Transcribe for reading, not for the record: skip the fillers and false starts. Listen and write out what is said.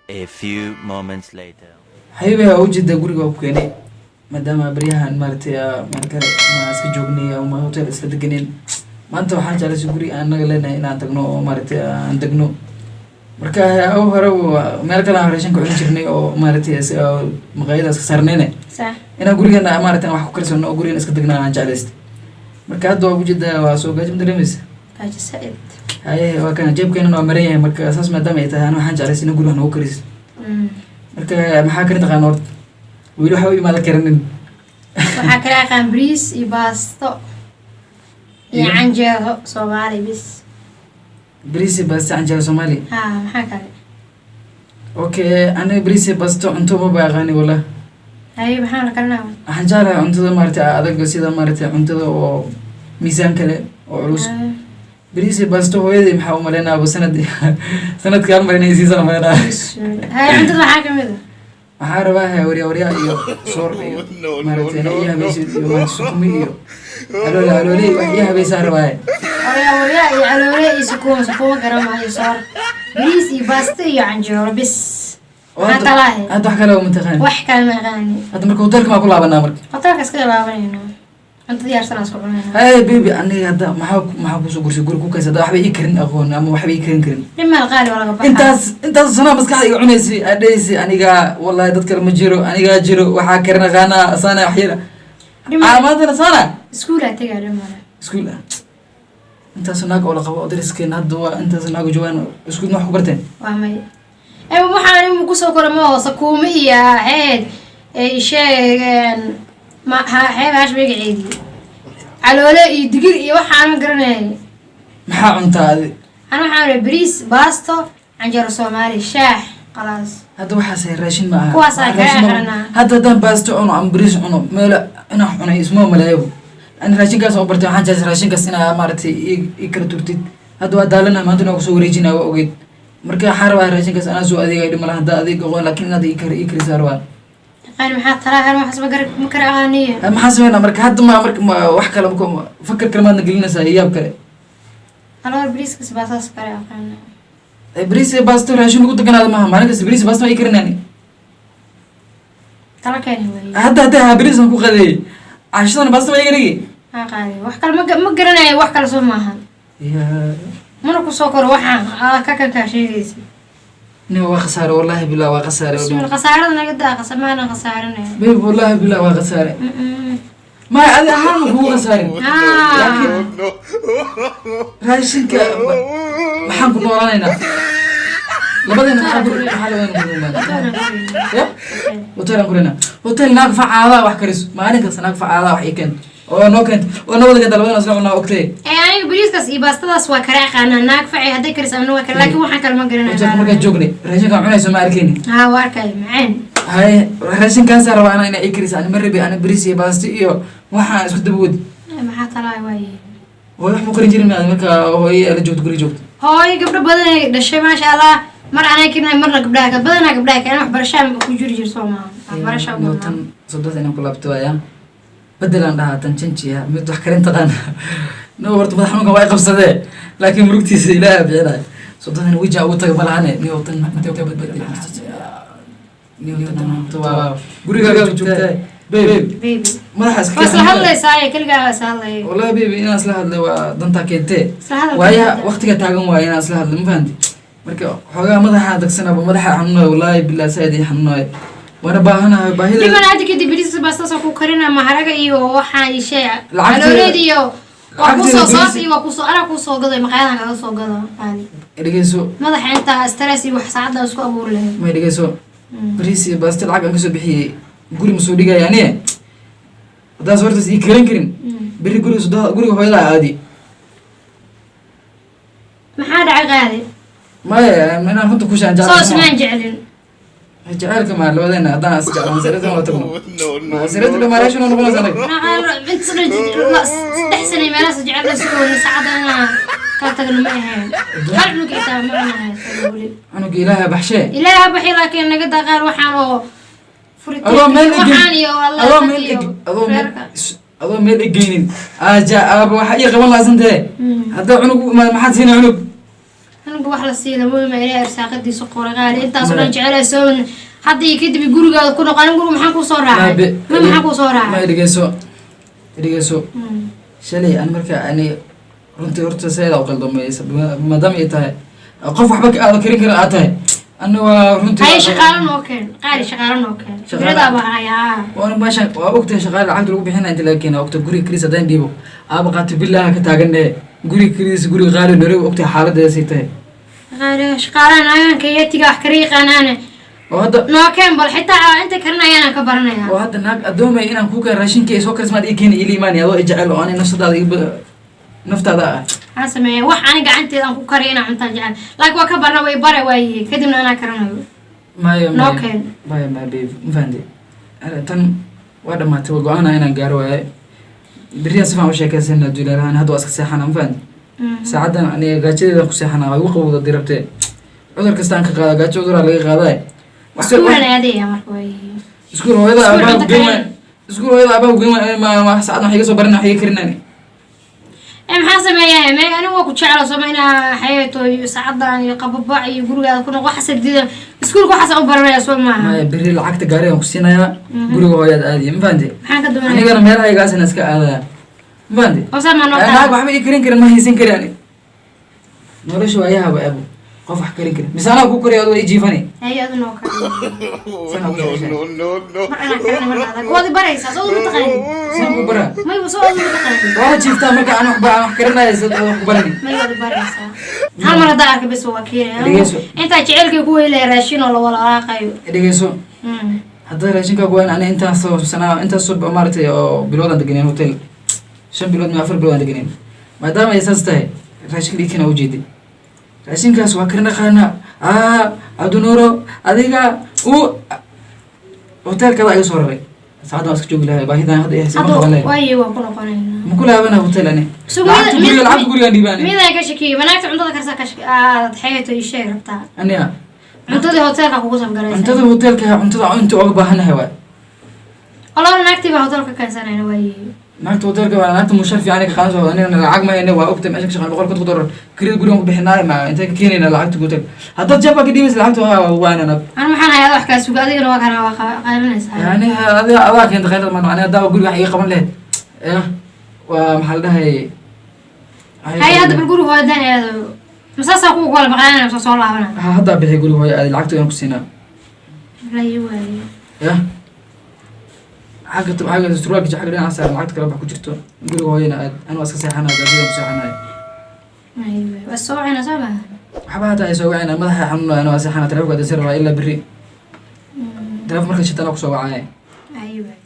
A few moments later. Xabiibi, waa ujeedaa, guriga waa ku keenay, maadaama baryahan maaragtay meel kale ma iska joognay ama hotel isla deganeen. Maanta waxaan jeclaysa guri aan naga leenahay inaan tagno oo maaragtay aan degno. Marka aw hore meel kale aan raashinka cuni jirnay oo maaragtay maqaayada iska saarnayne, inaan gurigeena maaragtay aan wax ku karsano oo gurigeena iska degnaa aan jeclaystay. Marka hadda waa ujeedaa, waa soo gaajo, ma dareemaysa? Gaajo saaid. Haye, waa kana, jeebkeenana waa maran yahay. Marka saas maadaama ay tahay, ana waxaan jeclaystay in guri wax noogu kariso. Marka maxaa karin taqaana horta? Weli waxa u imaada karinin. Waxaa kala aqaan bariis iyo baasto iyo canjeero Soomaali bis. Bariis iyo baasto, canjeero Soomaali. Ha, maxaa kale? Okay, aniga bariis iyo baasto cunto ma ba aqaani wallah. Haye, maxaa la karinaa? Waxaan jeclahay cuntada maaragtay adag, sida maaragtay cuntada oo miisaan kale oo culus. Bariis iyo baasto hooyadii maxaa umaleynaa sanad sanadka hal mar inay siisaan umaleynaa. Haye, cuntada maxaa kamid ah? Waxaa rabaa he warya warya iyo soor iyo maaragtay ina ii habaysid iyo maaragtay sukumi iyo caloole caloole wax ii habaysaa rabaa. Waryaa waryaa iyo caloole iyo sukuuma sukuuma garamaayo, soor, bariis iyo baasto iyo canjeero bis. Maxaa talaahe? Hadda wax kale uma taqaan? Wax kale ma aqaani. Hadda marka hotelka maa ku laabanaa marka? Hotelka iska laabanayna, cunto diyaarsan aan isku cunayna. Hey baby, aniga hadda maxaa kusoo gursay guri ku kaysa hadda waxba ii karin aqoon ama waxba ii karin karin? Dhimal qaali waa laga baxaa. Intaas sanaa maskaxda iga cunaysay, aad dhehaysay aniga wallahi dad kale ma jiro, anigaa jiro, waxaa karin aqaanaa saana wax yara. Dhimal. Maantana saana. Iskuulaa tegaa, dhimale. Iskuul ah? Intaas naag oo la qabo oo dariskeena hadda waa intaas naag joogaan, iskuul ma wax ku barteen? Waa may, waxaan imu kusoo kora ma oo sakuume iyo xeed ay sheegeen ma xeeb hash magaceedii caloole iyo digir iyo waxaan ma garanayay. Maxaa cuntaa adi? Ana waxaan rabay bariis, baasto, canjeero Soomaali, shaax, khalaas. Hadda waxaas raashin ma aha. Kuwaas aan Wax raashin kaga ma. aqranaa. Hadda haddaan baasto cuno ama bariis cuno, meel inaan cunay isma maleeyo. Ani raashinkaas oo bartay, waxaan jeclay raashinkaas inaa maaragtay ii kala turtid. Hadda waa daalanahay, maanta inaa kusoo wareejinaa waa ogeyd. Marka waxaan rabaa raashinkaas anaa soo adeegay, dhib malaha haddaa adeeg aqoon, laakiin inaad ii karisaa rabaa. Yaqaan maxaa talaahan waxaas ma gar ma kara aqaaniye. Maxaa sameynaa marka hadda? Ma marka ma wax kale fakar kale maadna gelinaysaa iyo yaab kale? Aloor bariiskas baasaas kale aqaana. Bariis iyo baasto raashin lagu deganaada maaha. Maalin kasta bariis iyo baasto ma ii karinaani. Tala keeni waaye. Hadda ha bariis aan ku qadeeyey, cashadana baasto ma iga dhigi. Haa, qaadi wax kale ma garanayo, wax kale soo maahan. Ya. Mana kusoo koro waxaan aa ka kan kaa sheegaysa. Nin waa khasaare, wallahi billah waa khasaare. Bismillah, khasaarada naga daa, qasamaana khasaaranaya. Babe, wallahi billah waa khasaare. Ma adi ahaan ma kugu khasaarin, laakiin raashinka maxaan ku noolaanaynaa labadeena? Maxaa labadeena ku noolaanaa? Ya hotel aan kureynaa, hotel naag facaadaa wax kariso, maalin kasta naag facaadaa wax ii keento oo noo keento oo nabada keenta, labadena isla cunaa, ogtay? Ee aniga bariiskaas iyo baastadaas waa kala aqaanaa, naag facay hadday karis anna waa kale, laakiin waxaan kale ma Hotelka garanayo. Markaan joognay raashinkaan cunayso ma arkeyni? Haa, waa arkay, macaan. Haye, raashinkaasaa rabaa anaa inaa ii kariso. Ani ma rabi ana bariis iyo baasto iyo waxaan isku daba wadi. Maxaa talaa waaye? Hooyo wax mu karin jirin maad marka hooyo la joogto, guriga joogto? Hooyo gabdho badan ay dhashay, maasha Allah. Mar anaa karinay, marna gabdhaha ka badanaa, gabdhaha karin. Waxbarashaa ku jiri jir soo maaha, waxbarasha u No, badnaa. Tan sodota inaan ku laabto waaya, bedelaan dhahaa tan janjiya mid wax karin taqaana. No, horta madax xanuunkan waa i qabsadee, laakiin murugtiisa Ilaaha bixinaya. Sododan weji ugu taga malahane. Niyo tan waa gurigaaga joogtaa, babe. Baby. Madaxa iska Waa isla hadlaysaa, keligaa waa isla hadlaya. Wallahi baby, inaan isla hadlay waa dantaa keentee. Isla hadalka. Waayaha waqtiga taagan waaya inaan isla hadlay, ma fahanti? Marka xoogaa madaxa dagsanaba, madaxa xanuunayo, wallahi billah saaid ii xanuunayo, waana baahanahay baahida. Dhiman hadda kadib bariis baastaas ku karina, maharaga iyo waxaan ii sheeg calooleed iyo waa kusoo soos iyo waa kusoo anaa kusoo gado, maqaayadan kaga soo gado qaali. Dhegeyso. Madaxa intaa stress iyo wax saacadda isku abuuri lahayd. May, dhegeyso, bariis iyo baasto lacag aan kasoo bixiyey guri ma soo dhigaya aniye. Haddaas hortaas ii karin karin, berri guriga soo guriga hooyada aadi. Maxaa dhacay, qaali? Maya, inaan runta ku shaan. Soo ismaan jecelin. Jaceylka maa labadeena haddaan is jeclaan sariirtan wada tagno, ma sariirta dhamaaleeshan oo noqonaysa anaga. Inta 3 sano meelahaas jecel la sugoona, saacadda inaan kala tagno ma ahayn. Hal cunug xitaa ma cunahay weli. Cunuga Ilaaha baxshee. Ilaaha baxi, laakiin naga daqaal waxaan oo Adoo meel furitaan waxaan iyo Allah adoo meel iyo eg adoo meel reerka. Adoo meel egeynin aaja aaba waxa ii qaban laasantee. Haddaa cunug u imaado, maxaad siinay cunug? Cunuga wax la siiya lama ma Ilaahay arsaaqadiisa qoray. Qaali, intaasoo dhan jecel soo hadda iyo kadib gurigaada ku noqon. Anigu guriga maxaan kusoo raacay? Ma maxaan kusoo Ma raacay? Dhegeyso, dhegeyso. Shalay an marka ani runtii horta sayda u qaldamay, maadaama ay tahay qof waxba aada karin karin aad tahay, ana waa runtii. Haye, shaqaalo noo keen, qaali, shaqaalo noo keen. Shaqaale- Fikradaa baan hayaa. Waana meeshan waa ogtahay shaqaale lacagta lagu bixinaya inta laga keena. Ogta guriga kaliis haddaan dhiibo aaba qaato billaha ka taaganne. Guriga kaliis, guriga qaali nore, ogtahay xaaladeesay tahay. Qaali, shaqaalahan ayaanka yatiga wax kara yaqaanaane. Oo hadda Noo keen bal, xitaa inta karinayaan aan ka baranaya. Oo hadda naag addoomay inaan kuu keen raashinka ay soo karismaad ii keeni ila imaanay, adoo i jecel oo ani nafsadaada naftaada ah. Maxaan sameeya? Wax ani gacanteeda aan ku kariyo inaan cuntaan jecel, laakiin waa ka barna, way bare waayihi, kadibna anaa karanayo. Maya. Noo Maya. keen. Maya, maya babe, ma fahanti. Tan waa dhamaatay, waa go-aana inaan gaaro waaye. Berriyan si fiican u sheekaysanaa duulaalahan. Hadda waa iska seexana, ma fahanti? Saacaddan aniga gaajadeedan ku seexana, waa igu qabowda dirabtee. Cudur kasta aan ka qaada gaajo, cuduraa laga qaaday. Iskuulan aadaya marka waayihi. Iskuul hooyada Iskuul aabaa cunto geyn karin. waay. Iskuul hooyada aabaa geyn waay. Ma saacaddan wax iga soo baran, wax iga karinani. Ee maxaan sameeyaa? Me anigu waa ku jecla sooma inaa xayeeto iyo saacadan iyo qababac iyo gurigaada ku noq waxaas diida. Iskuulka waxaas u baranaya soo maaha? Maya, berri lacagta gaarigaan ku siinayaa, guriga hooyaad aadiya, ma fahanti? Maxaan ka doonaya? Anigana meelahaygaasina iska aadaya, ma fahanti? Hoosaa maa noo Naag taala. waxba ii karin karin ma haysan kari ani. Nolosha waayahaba abo qof wax karin karin mise anaa ku koriya, adoo ii jiifani. Haye, adu noo kariyo. Sana ku jeceshahay. Mar anaa karina, mar adag waad i baraysaa soo ma taqaanin? Saan ku baraa? May, soo adu ma taqaanin? Waa jiiftaa marka aan wax aan wax karinaya, sad wax ku barani. May, waad i baraysaa. Hal mar haddaa arka bes waa keenaya. Dhegeyso. Intaa jecelkay ku weylaya raashin oo la walaaqayo. Dhegeyso. Hadda raashinkaa ku wayn ani intaasoo sanaa, intaasoo maaragtay oo biloodaan deganeen hotel, 5 bilood ma 4 bilood aan deganeen. Maadaama ay saas tahay, raashinka dhiigkana ujeeday, raashinkaas waa karin dhaqaana. Aa Cabdinuuro, adiga u hotelkada iga soo raray, saacaddan waa iska joogi lahay. Baahidan hadda i haysa ma Hadda qaban lahay. Waaye, waan ku noqonaynaa. Ma ku laabana hotel ani. Lacagta guriga, lacagta gurigaan dhiibaani. Midaan ka shakiyay, manaagta cuntada karsaa ka shaki aad xeeto ii sheeg rabtaa. Aniga Cuntadii hotelka kugu safgaraysa. Cuntada hotelka, cuntada inta oga baahanahay waay. Olaba naagtii baa hotelka keensanayna waaye. Naagta hotelka waa naagta mushar fiican ka qaadan soo. Anigana lacag ma hayne, waa ogtay meesha ka shaqeyn $150 kirida gurigan ku bixinaay. Ma intay ka keenayna lacagta hotel? Haddaad jeebka ka dhiibaysa lacagta waa waanana. Anu maxaan hayaa? Wax kaa suga, adigana waa kana waa qaylinaysaa. Yani adiga adaa keenta khayrad maan. Ani haddaa guriga wax iga qaban lahayd eh waa maxaa la dhahay? Haye, hadda bal guriga hooyadan aado, masaasaa kuwa kala maqlaanaya soo soo laabana. Ha, haddaa bixi guriga hooyo aadi, lacagta waan ku siinaa. Lay waaye. Yah, xagga xagga surwaalka xagga dhinaca saaran, lacagta kale wax ku jirto. Guriga hooyana aad, anu waa iska seexanaya, gaadigan ku seexanaya. Lay waaye, waa soo wacayna soo maha? Waxba hata ay soo wacayna, madaxa xanuunaya. Anu waa seexanaya, telefonka hadda rabaa ilaa berri. Telefoon marka shitana kusoo wacaya. Haye waaye.